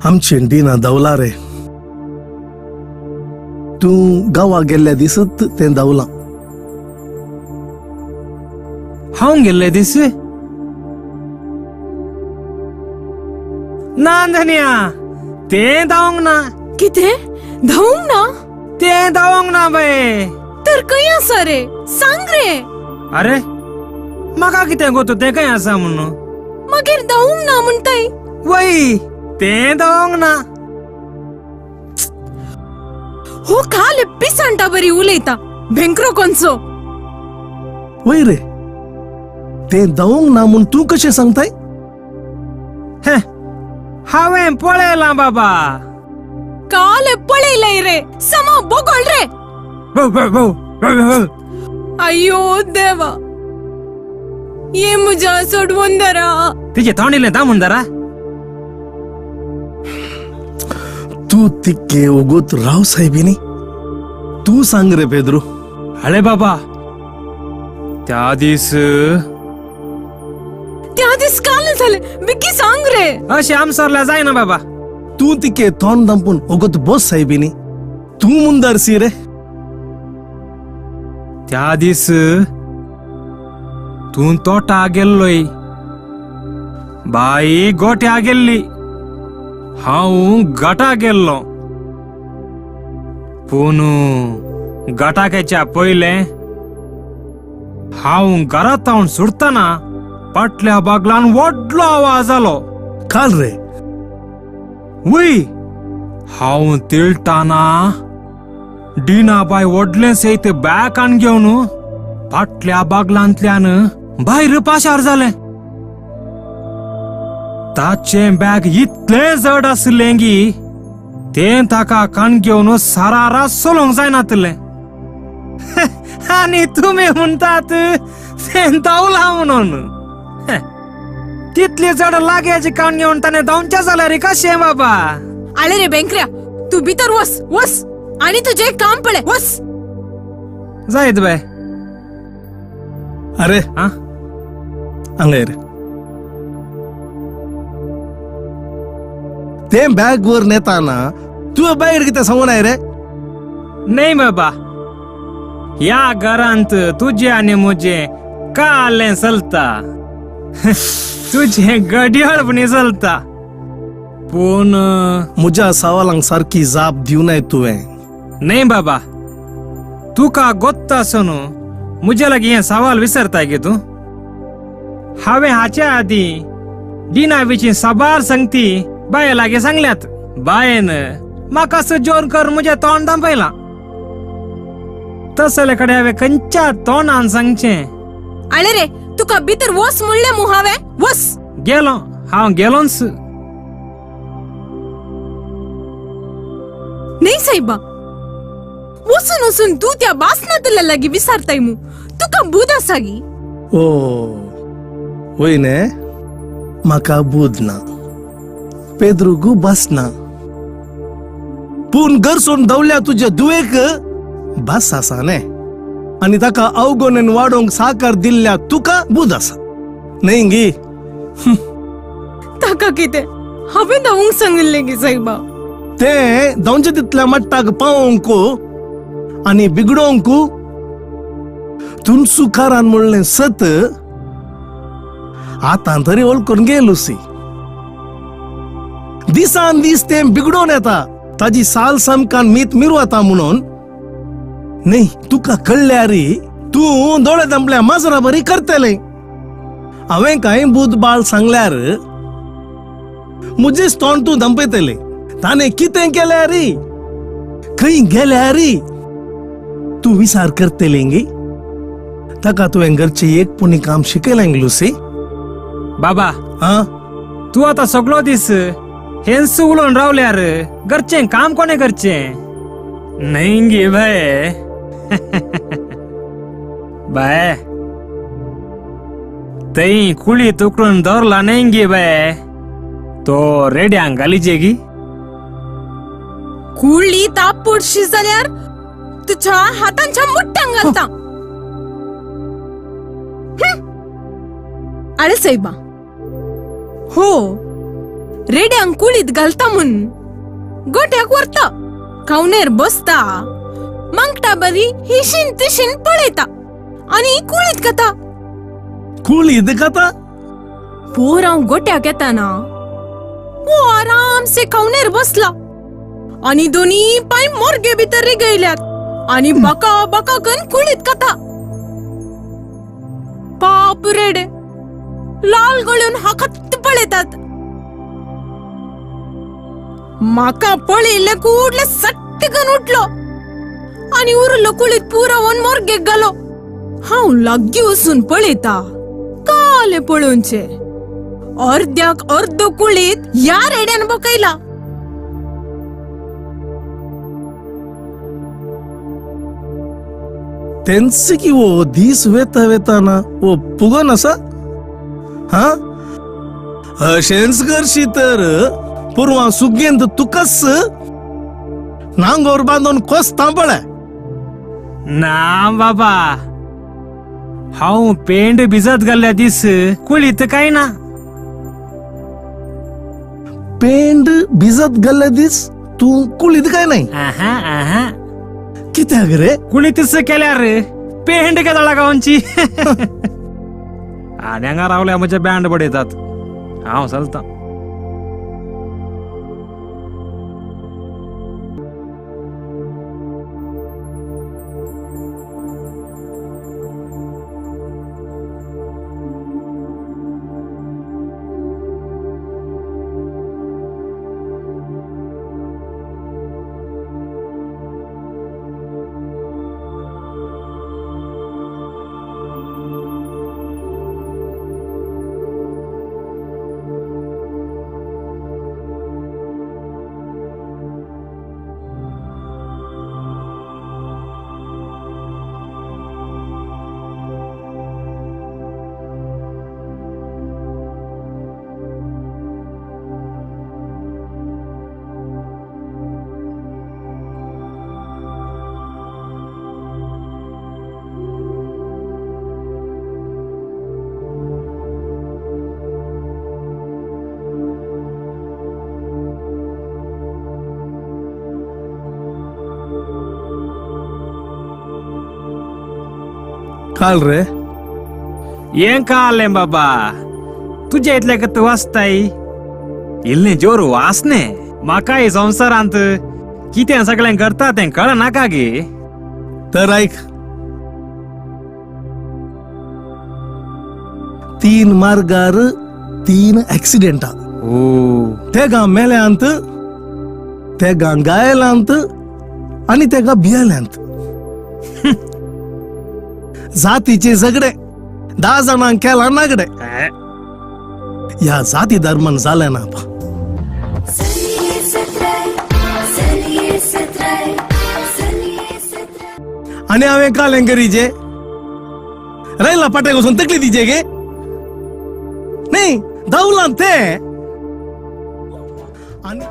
आमचें डिना धांवला रे. तूं गांवा गेल्ल्या दिसत तें धांवलां. हांव गेल्ले दीस? ना धनया, तें धांवंक ना. कितें धांवंक ना? तें धांवंक ना बाये. तर खंय आसा रे, सांग रे. अरे म्हाका कितें गो तें खंय आसा म्हणून? मागीर धांवंक ना म्हणटाय? वय, तें धांवंक ना. हो काल पिसांटा बरी उलयता, भेंकरो कोणचो. वय रे, तें धांवंक ना म्हूण तूं कशें सांगताय? हांवें पळयलां बाबा. काल पळयलंय रे, समा बोगळ रे. अय्यो देवा, ये म्हज्या सोडवून धरा. तिचे तोंड इल्लें दामून धरा. तूं तिक्के ओगोत राव सायबिनी, तूं सांग रे पेद्रू. अळे बाबा, त्या दीस त्या दीस काल जालें, बेगी सांग रे. अशें आमसरल्या जायना बाबा. तूं तिके तोंड दांपून ओगोत बस सायबिनी, तूं मुंदार सी रे. त्या दीस तूं तोटा गेल्लोय, बाई गोट्या गेल्ली, हांव गटा गेल्लो. पूण गटाकेच्या पयलें हांव घरांत सुटतना पाटल्या बागलान व्हडलो आवाज जालो. काल रे? वय, हांव तिळटाना डिना बाय व्हडलें सयत बॅकान घेवन पाटल्या बागलांतल्यान भायर पाशार जालें. ताचें बॅग इतलें जड आसलें की तें ताका कान घेवन सारारा चलोवंक जायनातलें. आनी तुमी म्हणटात तें धांवलां म्हणून. तितली जड लागेज कान घेवन ताणें धांवचें जाल्यार कशें बाबा? आले रे बेंकऱ्या, तूं भितर वस वस आनी तुजें काम पळय, वस. जायत बाय. अरे हांगा रे, तें बॅग वर नेताना तुवें बायर कितें सांगूं रे? न्हय बाबा, ह्या घरांत तुजें आनी म्हजें कालें चलता, तुजें घडयाळ पण चलता. पूण म्हज्या सवालांक सारकी जाप दिवनाय तुवें. न्हय बाबा, तुका गोत्ता आसून म्हज्या लागीं हें सवाल विसरताय गे तूं? हांवें हाचे आदीं डिना विशीं साबार संगती बाये लागीं सांगल्यात. बायन म्हाका जोर कर म्हजें तोंड दांपयलां. तसले कडेन हांवें खंयच्या तोंडान सांगचें? आले रे, तुका भितर वस म्हणलें मू हांवें, वस. गेलो हांव, गेलोंच. न्हय सायबा, वचून वचून तूं त्या बासनातल्या लागीं विसारताय मू, तुका बूद आसा गी? ओ वय न्हे, म्हाका बूद ना, पेद्रूक भास ना, पूण घर सोडून धांवल्या तुज्या धुवेक भास आसा न्हे, आनी ताका अवगणेन वाडोवंक साकार दिल्ल्या तुका बूद आसा न्हय गी? ताका कितें हांवें धांवूंक सांगिल्लें गी सायबा? तें धांवचे तितल्या मट्टाक पावोवंक आनी बिगडोवंक तुमसुकारान म्हणलें सत आतां तरी वळखून गे लुसी. दिसान दीस तें बिगडोवन येता, ताजी साल सामकान मीत मिरवता म्हणून न्हय. तुका कळ्ळ्यार तूं दोळे दांपल्या माजरा बरी करतलें. हांवें कांय बूद बाळ सांगल्यार म्हजेच तोंड तूं दंपयतलें. ताणें कितें केल्यार, खंय गेल्यार तूं विचार करतलें गी? ताका तुवें घरचें एक पुणी काम शिकयलें लुसी? बाबा, आं, तूं आतां सगळो दीस हेंच उलोवन रावल्यार घरचें काम कोणें करचें? न्हय गे बाये. बाये, थंय कुळी तुकडून दवरला न्हय गे बाये, तो रेड्यांक घालीचे गी? कुळी तापडशी जाल्यार तुज्या हातांच्या मुट्ट्यांक घालता. अरे सायबा, हो रेड्यांक कुळीत घालता म्हूण गोट्याक व्हरता, खावणेर बसता, मांगटा बरी हिशीन तिशीन पळयता आनी कुळीत खाता. कुळीत खाता? पोर हांव गोट्याक येताना वो आरामसे खावणेर बसला आनी दोनी पांय मोरगे भितर रिगयल्यात आनी बका बका कन कुळीत खाता. पाप रेडे लाल गळून हाकत पळयतात. म्हाका पळयल्ले कुडले सट्टकन उठलो आनी उरलो कुळीत पुरावन मोरगेक घालो. हांव लागीं वचून पळयता, काले पळोवचे अर्द्याक अर्द कुळीत ह्या रेड्यान बकयला. तेंच की वो दीस वेता वेताना वो पुगन आसा. हा अशेंच करशी तर पुरवा सुगेंत तुकस नांगोर बांदून कोसता पळय. ना बाबा, हांव पेंड भिजत घाल्ल्या दीस कुळीत काय ना. पेंड भिजत घाल्ल्या दीस तूं कुळीत काय नाही? कित्याक रे? कुळीतच केल्यार पेंड केदळा गावची. आनी हांगा रावल्या म्हज्या बँड बडयतात. हांव चलता. काल रे हें कालें बाबा, तुज्या इतलें तूं वाचताय इल्लें जोर वासने. म्हाकाय संवसारांत कितें सगळें करता तें कळनाका गे. तर ऐक, 3 मार्गार 3 ऍक्सिडेंटा. तेगा मेल्यांत, तेगा गायलांत आनी तेगा भियेल्यांत. जातीचे झगडे 10 जाणांक केला नागडे. ह्या जाती धर्मान जालें ना. आनी हांवें कालें करीचे रयला पाट्याक वचून तकली दिचे गे न्ही धांवलां तें. आनी